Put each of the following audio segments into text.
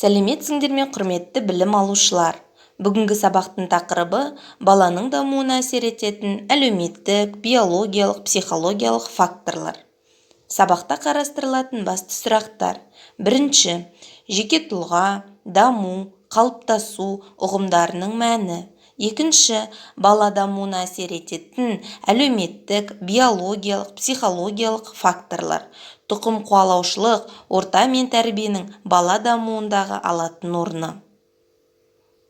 Сәлеметсіңдер ме, құрметті білім алушылар! Бүгінгі сабақтың тақырыбы: баланың дамуына әсер ететін әлеуметтік, биологиялық, психологиялық факторлар. Сабақта қарастырылатын басты сұрақтар: бірінші, жеке тұлға, даму, қалыптасу ұғымдарының мәні; екінші, бала дамуына әсер ететін әлеуметтік, биологиялық, психологиялық факторлар, тұқым қуалаушылық, орта мен тәрбиенің бала дамуындағы алатын орны.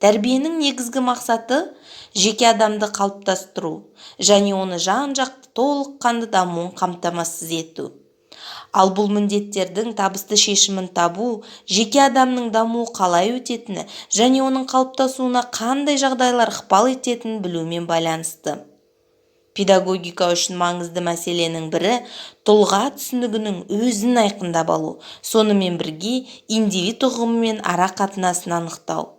Тәрбиенің негізгі мақсаты – жеке адамды қалыптастыру және оны жан-жақты, толыққанды дамуын қамтамасыз ету. Ал бұл міндеттердің табысты шешімін табу жеке адамның дамуы қалай өтетіні және оның қалыптасуына қандай жағдайлар ықпал ететінін білумен байланысты. Педагогика үшін маңызды мәселенің бірі – тұлға түсінігінің өзін айқындап алу, сонымен бірге индивид ұғымымен ара қатынасын анықтау.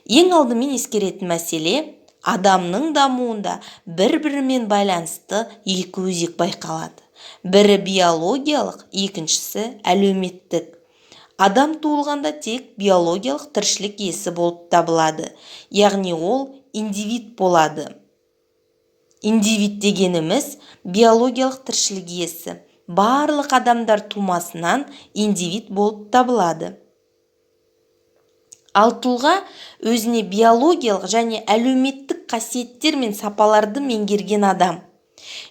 Ең алдымен ескеретін мәселе: адамның дамуында бір-бірімен байланысты екі өзек байқалады: бірі – биологиялық, екіншісі – әлеуметтік. Адам туылғанда тек биологиялық тіршілік иесі болып табылады, яғни ол индивид болады. Индивид дегеніміз – биологиялық тіршілік иесі. Барлық адамдар тумасынан индивид болып табылады. Ал тұлға – өзіне биологиялық және әлеуметтік қасиеттер мен сапаларды меңгерген адам.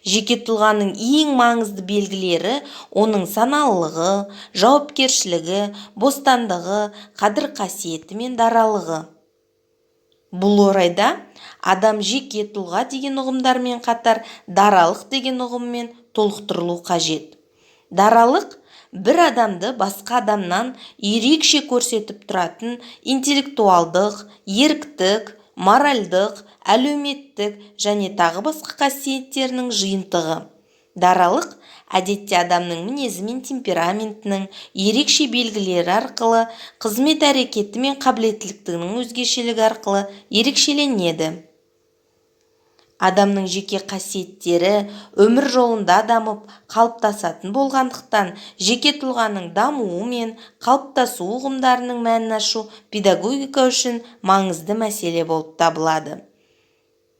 Жеке тұлғаның ең маңызды белгілері – оның саналылығы, жауапкершілігі, бостандығы, қадір-қасиеті мен даралығы. Бұл орайда адам, жеке тұлға деген ұғымдармен қатар даралық деген ұғыммен толықтырылу қажет. Даралық – бір адамды басқа адамнан ерекше көрсетіп тұратын интеллектуалдық, еріктік, моральдық, әлеуметтік және тағы басқа қасиеттерінің жиынтығы. Даралық әдетте адамның мінезі мен темпераментінің ерекше белгілері арқылы, қызмет әрекеті мен қабілеттілігінің өзгешелігі арқылы ерекшеленеді. Адамның жеке қасиеттері өмір жолында дамып, қалыптасатын болғандықтан, жеке тұлғаның дамуы мен қалыптасуы ұғымдарының мәнін ашу педагогика үшін маңызды мәселе болып табылады.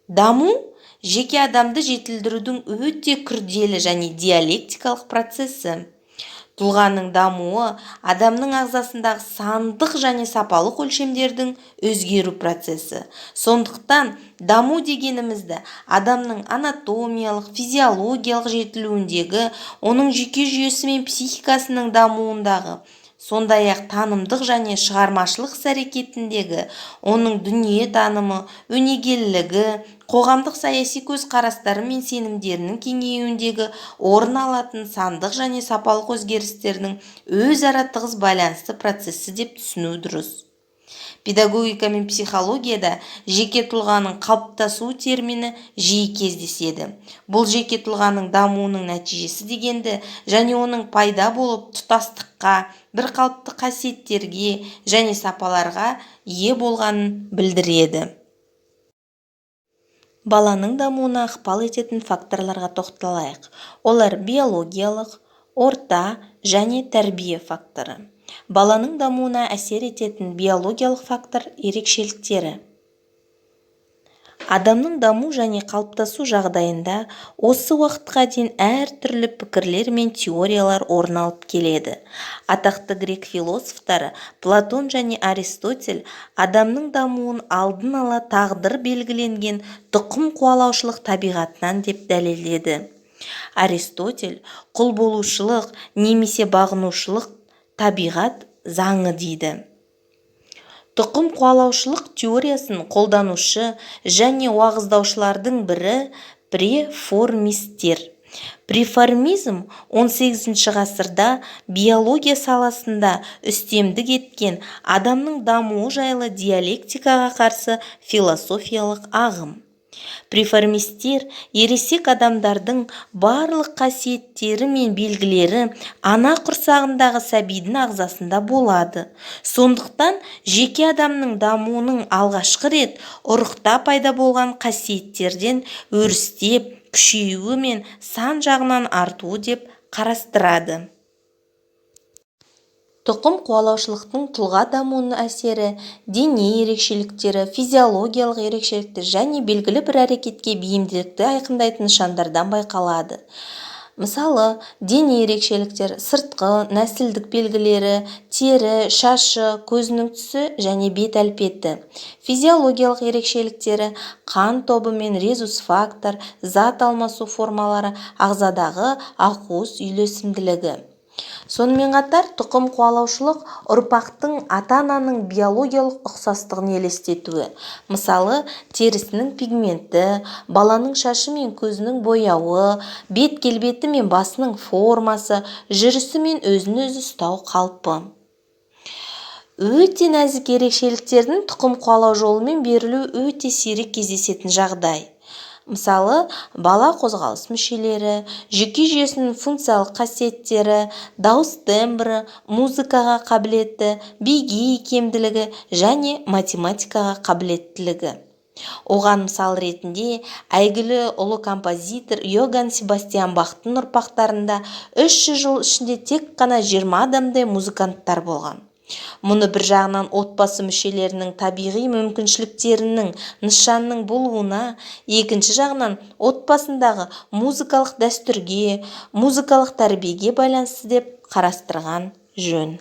Даму – жеке адамды жетілдірудің өте күрделі және диалектикалық процесі. Тұлғаның дамуы – адамның ағзасындағы сандық және сапалық өлшемдердің өзгеру процесі. Сондықтан даму дегенімізді адамның анатомиялық, физиологиялық жетілуіндегі, оның жүйке жүйесі мен психикасының дамуындағы, сондай-ақ танымдық және шығармашылық іс-әрекетіндегі, оның дүниетанымы, өнегелілігі, қоғамдық-саяси көзқарастары мен сенімдерінің кеңеюіндегі орын алатын сандық және сапалық өзгерістердің өзара тығыз байланысты процесі деп түсіну дұрыс. Педагогика мен психологияда жеке тұлғаның қалыптасуы термині жиі кездеседі. Бұл жеке тұлғаның дамуының нәтижесі дегенді және оның пайда болып, тұтастыққа, бірқалыпты қасиеттерге және сапаларға ие болғанын білдіреді. Баланың дамуына ықпал ететін факторларға тоқталайық. Олар: биологиялық, орта және тәрбие факторы. Баланың дамуына әсер ететін биологиялық фактор ерекшеліктері. Адамның даму және қалыптасу жағдайында осы уақытқа дейін әртүрлі пікірлер мен теориялар орын алып келеді. Атақты грек философтары Платон және Аристотель адамның дамуын алдын ала тағдыр белгіленген тұқым қуалаушылық табиғатынан деп дәлелдеді. Аристотель құл болушылық немесе бағынушылық табиғат заңы дейді. Тұқым қуалаушылық теориясын қолданушы және уағыздаушылардың бірі – преформистер. Преформизм – 18 ғасырда биология саласында үстемдік еткен адамның дамуы жайлы диалектикаға қарсы философиялық ағым. Преформистер ересек адамдардың барлық қасиеттері мен белгілері ана құрсағындағы сәбидің ағзасында болады, сондықтан жеке адамның дамуының алғашқы рет ұрықта пайда болған қасиеттерден өрістеп, күшеюі мен сан жағынан артуы деп қарастырады. Тұқым қуалаушылықтың тұлға дамуына әсері дене ерекшеліктері, физиологиялық ерекшеліктер және белгілі бір әрекетке бейімділікті айқындайтын нышандардан байқалады. Мысалы, дене ерекшеліктері, сыртқы нәсілдік белгілері, тері, шашы, көзінің түсі және бет әлпеті. Физиологиялық ерекшеліктері, қан тобы мен резус-фактор, зат алмасу формалары, ағзадағы ақуыз үйлесімділігі. Сонымен қатар тұқым қуалаушылық ұрпақтың ата-ананың биологиялық ұқсастығын елестетуі. Мысалы, терісінің пигменті, баланың шашы мен көзінің бояуы, бет келбеті мен басының формасы, жүрісі мен өзін-өзі ұстау қалпы. Өте нәзік ерекшеліктердің тұқым қуалау жолымен берілуі өте сирек кездесетін жағдай. Мысалы, бала қозғалыс мүшелері, жүйке жүйесінің функциялық қасиеттері, дауыс тембрі, музыкаға қабілеті, биге икемділігі және математикаға қабілеттілігі. Оған мысал ретінде әйгілі ұлы композитор Иоганн Себастьян Бахтың ұрпақтарында 300 жыл ішінде тек қана 20 адамдай музыканттар болған. Мұны бір жағынан отбасы мүшелерінің табиғи мүмкіншіліктерінің нышанының болуына, екінші жағынан отбасындағы музыкалық дәстүрге, музыкалық тәрбиеге байланысты деп қарастырған жөн.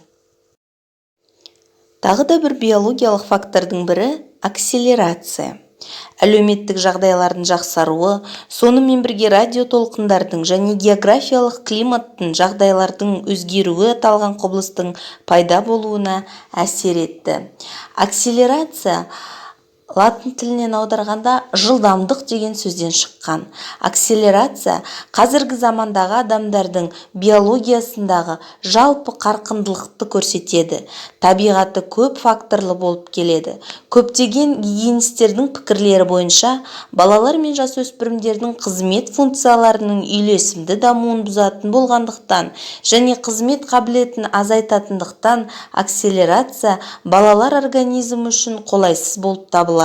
Тағы да бір биологиялық фактордың бірі акселерация. Әлеуметтік жағдайлардың жақсаруы, сонымен бірге радиотолқындардың және географиялық климаттың жағдайлардың өзгеруі аталған құбылыстың пайда болуына әсер етті. Акселерация латын тілінен аударғанда жылдамдық деген сөзден шыққан. Акселерация қазіргі замандағы адамдардың биологиясындағы жалпы қарқындылықты көрсетеді. Табиғаты көп факторлы болып келеді. Көптеген гигиенистердің пікірлері бойынша, балалар мен жасөспірімдердің қызмет функцияларының үйлесімді дамуын бұзатын болғандықтан және қызмет қабілетін азайтатындықтан акселерация балалар организмі үшін қолайсыз болып табылады.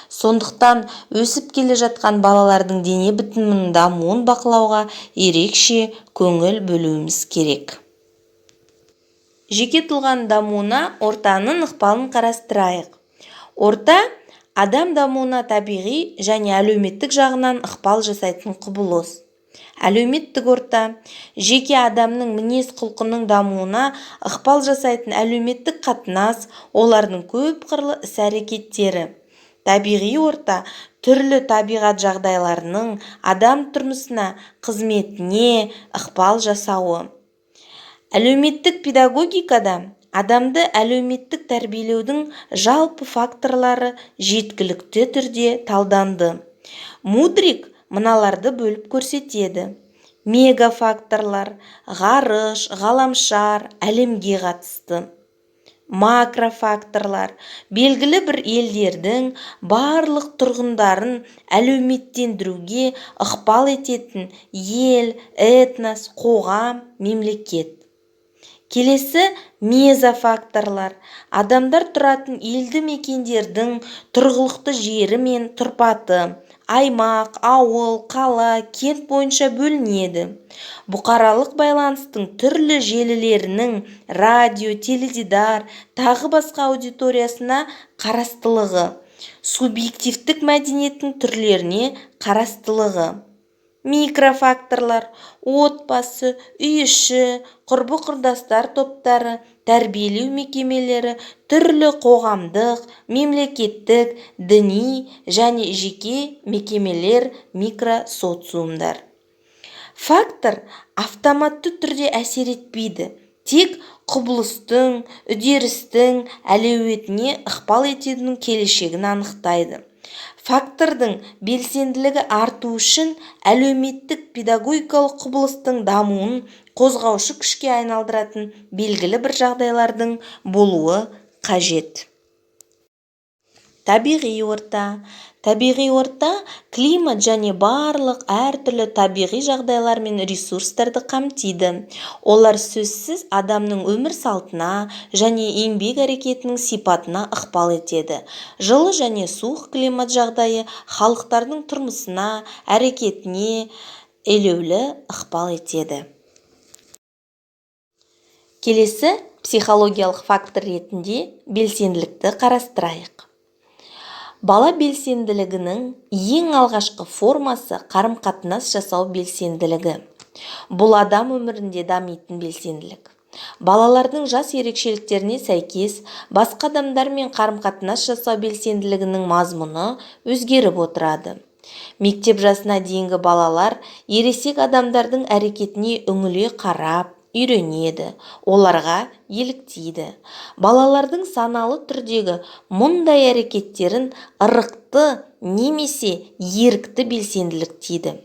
Сондықтан өсіп келе жатқан балалардың дене бітімінің дамуын бақылауға ерекше көңіл бөлуіміз керек. Жеке тұлғаның дамуына ортаның ықпалын қарастырайық. Орта адам дамуына табиғи және әлеуметтік жағынан ықпал жасайтын құбылыс. Әлеуметтік орта жеке адамның мінез-құлқының дамуына ықпал жасайтын әлеуметтік қатынас, олардың көп қырлы іс-әрекеттері. Табиғи орта түрлі табиғат жағдайларының адам тұрмысына, қызметіне ықпал жасауы. Әлеуметтік педагогикада адамды әлеуметтік тәрбиелеудің жалпы факторлары жеткілікті түрде талданды. Мудрик мыналарды бөліп көрсетеді. Мегафакторлар ғарыш, ғаламшар, әлемге қатысты. Макрофакторлар белгілі бір елдердің барлық тұрғындарын әлеуметтендіруге ықпал ететін ел, этнос, қоғам, мемлекет. Келесі мезофакторлар адамдар тұратын елді мекендердің тұрғылықты жері мен тұрпаты, аймақ, ауыл, қала, кент бойынша бөлінеді. Бұқаралық байланыстың түрлі желілерінің радио, теледидар, тағы басқа аудиториясына қарастылығы, субъективтік мәдениеттің түрлеріне қарастылығы. Микрофакторлар отбасы, үй іші, құрбы-құрдастар топтары, тәрбиелеу мекемелері, түрлі қоғамдық, мемлекеттік, діни және жеке мекемелер микросоциумдар. Фактор автоматты түрде әсер етпейді, тек құбылыстың, үдерістің әлеуетіне ықпал етудің келешегін анықтайды. Фактордың белсенділігі арту үшін әлеуметтік педагогикалық құбылыстың дамуын қозғаушы күшке айналдыратын белгілі бір жағдайлардың болуы қажет. Табиғи орта. Табиғи орта климат және барлық әртүрлі табиғи жағдайлар мен ресурстарды қамтиды. Олар сөзсіз адамның өмір салтына және еңбек әрекетінің сипатына ықпал етеді. Жылы және суық климат жағдайы халықтардың тұрмысына, әрекетіне елеулі ықпал етеді. Келесі психологиялық фактор ретінде белсенділікті қарастырайық. Бала белсенділігінің ең алғашқы формасы – қарым-қатынас жасау белсенділігі. Бұл адам өмірінде дамитын белсенділік. Балалардың жас ерекшеліктеріне сәйкес басқа адамдармен қарым-қатынас жасау белсенділігінің мазмұны өзгеріп отырады. Мектеп жасына дейінгі балалар ересек адамдардың әрекетіне үңіле қарап үйренеді, оларға еліктейді. Балалардың саналы түрдегі мұндай әрекеттерін ырықты немесе ерікті белсенділік дейді.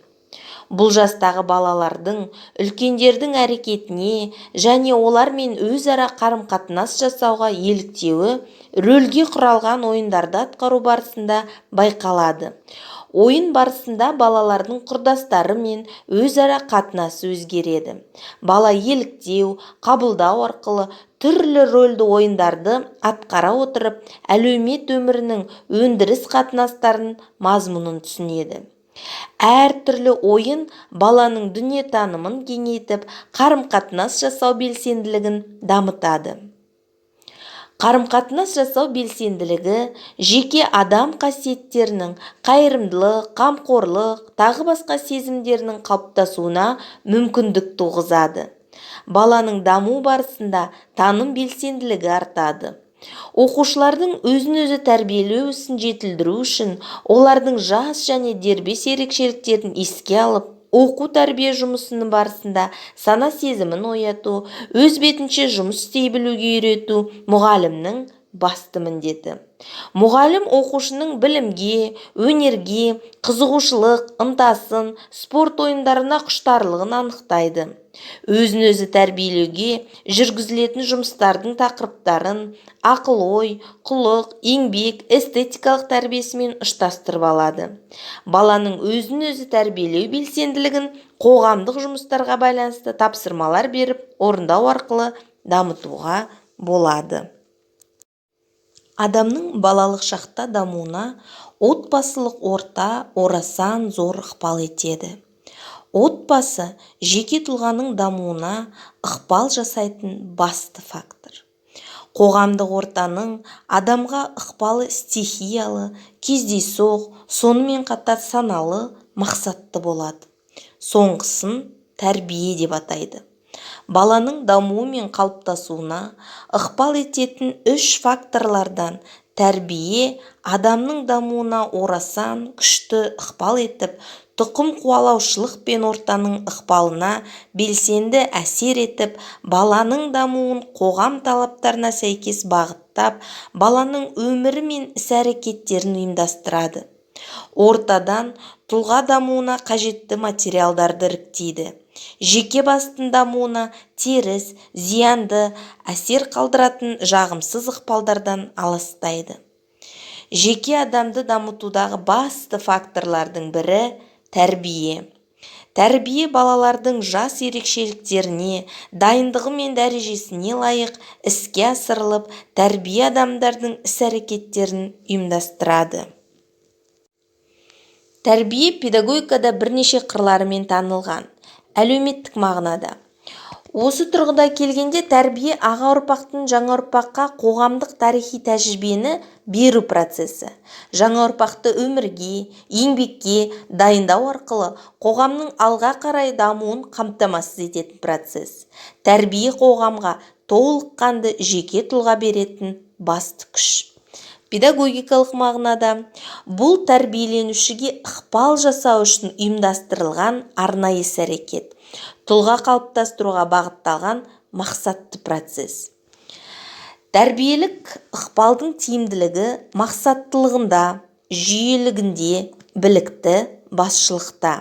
Бұл жастағы балалардың үлкендердің әрекетіне және олармен өзара қарым-қатынас жасауға еліктеуі рөлге құралған ойындарды атқару барысында байқалады. Ойын барысында балалардың құрдастарымен өзара қатынасы өзгереді. Бала еліктеу, қабылдау арқылы түрлі рөлді ойындарды атқара отырып, әлеумет өмірінің өндіріс қатынастарын мазмұнын түсінеді. Әр түрлі ойын баланың дүниетанымын кеңейтіп, қарым-қатынас жасау белсенділігін дамытады. Қарым-қатынас жасау белсенділігі жеке адам қасиеттерінің, қайырымдылық, қамқорлық, тағы басқа сезімдерінің қалыптасуына мүмкіндік туғызады. Баланың даму барысында таным белсенділігі артады. Оқушылардың өзін-өзі тәрбиелеу ісін жетілдіру үшін олардың жас және дербес ерекшеліктерін еске алып, оқу-тәрбие жұмысының барысында сана-сезімін ояту, өз бетінше жұмыс істей білуге үйрету мұғалімнің басты міндеті. Мұғалім оқушының білімге, өнерге қызығушылық, ынтасын, спорт ойындарына құштарлығын анықтайды. Өзін-өзі тәрбиелеуге жүргізілетін жұмыстардың тақырыптарын ақыл-ой, құлық, еңбек, эстетикалық тәрбиесімен ұштастырып алады. Баланың өзін-өзі тәрбиелеу белсенділігін қоғамдық жұмыстарға байланысты тапсырмалар беріп орындау арқылы дамытуға болады. Адамның балалық шақта дамуына отбасылық орта орасан зор ықпал етеді. Отбасы – жеке тұлғаның дамуына ықпал жасайтын басты фактор. Қоғамдық ортаның адамға ықпалы стихиялы, кездейсоқ, сонымен қатар саналы, мақсатты болады. Соңғысын тәрбие деп атайды. Баланың дамуы мен қалыптасуына ықпал ететін үш факторлардан тәрбие адамның дамуына орасан күшті ықпал етіп, тұқым қуалаушылық пен ортаның ықпалына белсенді әсер етіп, баланың дамуын қоғам талаптарына сәйкес бағыттап, баланың өмірі мен іс-әрекеттерін ұйымдастырады. Ортадан тұлға дамуына қажетті материалдарды іріктейді, жеке бастың дамуына теріс, зиянды әсер қалдыратын жағымсыз ықпалдардан аластайды. Жеке адамды дамытудағы басты факторлардың бірі – тәрбие. Тәрбие балалардың жас ерекшеліктеріне, дайындығы мен дәрежесіне лайық іске асырылып, тәрбие адамдардың іс-әрекеттерін ұйымдастырады. Тәрбие педагогикада бірнеше қырларымен танылған. Әлеуметтік мағынада. Осы тұрғыда келгенде, тәрбие – аға ұрпақтың жаңа ұрпаққа қоғамдық тарихи тәжірибені беру процесі, жаңа ұрпақты өмірге, еңбекке дайындау арқылы қоғамның алға қарай дамуын қамтамасыз ететін процесс. Тәрбие – қоғамға толыққанды жеке тұлға беретін басты күш. Педагогикалық мағынада бұл тәрбиеленушіге ықпал жасау үшін ұйымдастырылған арнайы іс-әрекет, тұлға қалыптастыруға бағытталған мақсатты процесс. Тәрбиелік ықпалдың тиімділігі мақсаттылығында, жүйелілігінде, білікті басшылықта.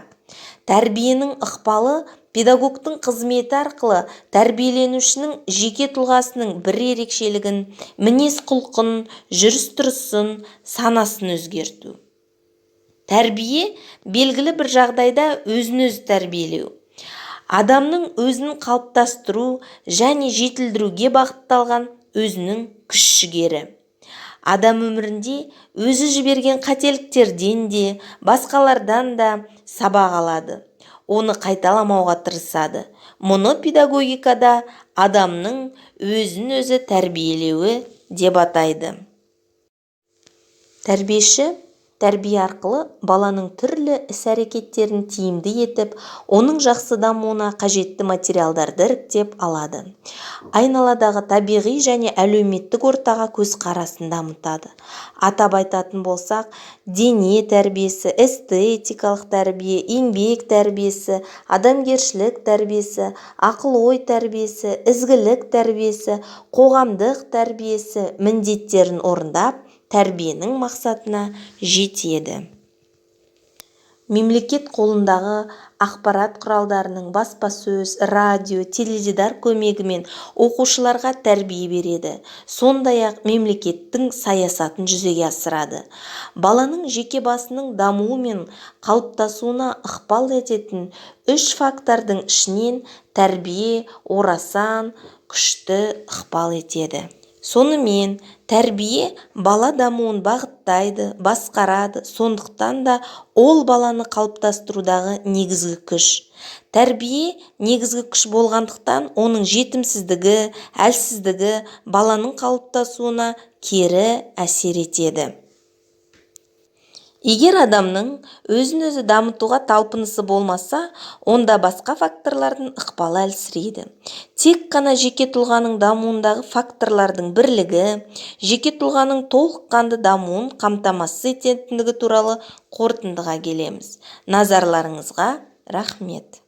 Тәрбиенің ықпалы – педагогтың қызметі арқылы тәрбиеленушінің жеке тұлғасының бір ерекшелігін, мінез-құлқын, жүріс-тұрысын, санасын өзгерту. Тәрбие – белгілі бір жағдайда өзін-өзі тәрбиелеу, адамның өзін қалыптастыру және жетілдіруге бағытталған өзінің күш-жігері. Адам өмірінде өзі жіберген қателіктерден де, басқалардан да сабақ алады, оны қайталамауға тырысады. Мұны педагогикада адамның өзін-өзі тәрбиелеуі деп атайды. Тәрбиеші тәрбие арқылы баланың түрлі іс-әрекеттерін тиімді етіп, оның жақсы дамуына қажетті материалдарды іріктеп алады. Айналадағы табиғи және әлеуметтік ортаға көзқарасын дамытады. Атап айтатын болсақ, дене тәрбиесі, эстетикалық тәрбие, еңбек тәрбиесі, адамгершілік тәрбиесі, ақыл-ой тәрбиесі, ізгілік тәрбиесі, қоғамдық тәрбиесі міндеттерін орындап, тәрбиенің мақсатына жетеді. Мемлекет қолындағы ақпарат құралдарының, баспасөз, радио, теледидар көмегімен оқушыларға тәрбие береді, сондай-ақ мемлекеттің саясатын жүзеге асырады. Баланың жеке басының дамуы мен қалыптасуына ықпал ететін үш фактордың ішінен тәрбие орасан күшті ықпал етеді. Сонымен, тәрбие бала дамуын бағыттайды, басқарады, сондықтан да ол баланы қалыптастырудағы негізгі күш. Тәрбие негізгі күш болғандықтан, оның жетімсіздігі, әлсіздігі баланың қалыптасуына кері әсер етеді. Егер адамның өзін-өзі дамытуға талпынысы болмаса, онда басқа факторлардың ықпалы әлсірейді. Тек қана жеке тұлғаның дамуындағы факторлардың бірлігі жеке тұлғаның толыққанды дамуын қамтамасыз ететіндігі туралы қорытындыға келеміз. Назарларыңызға рахмет.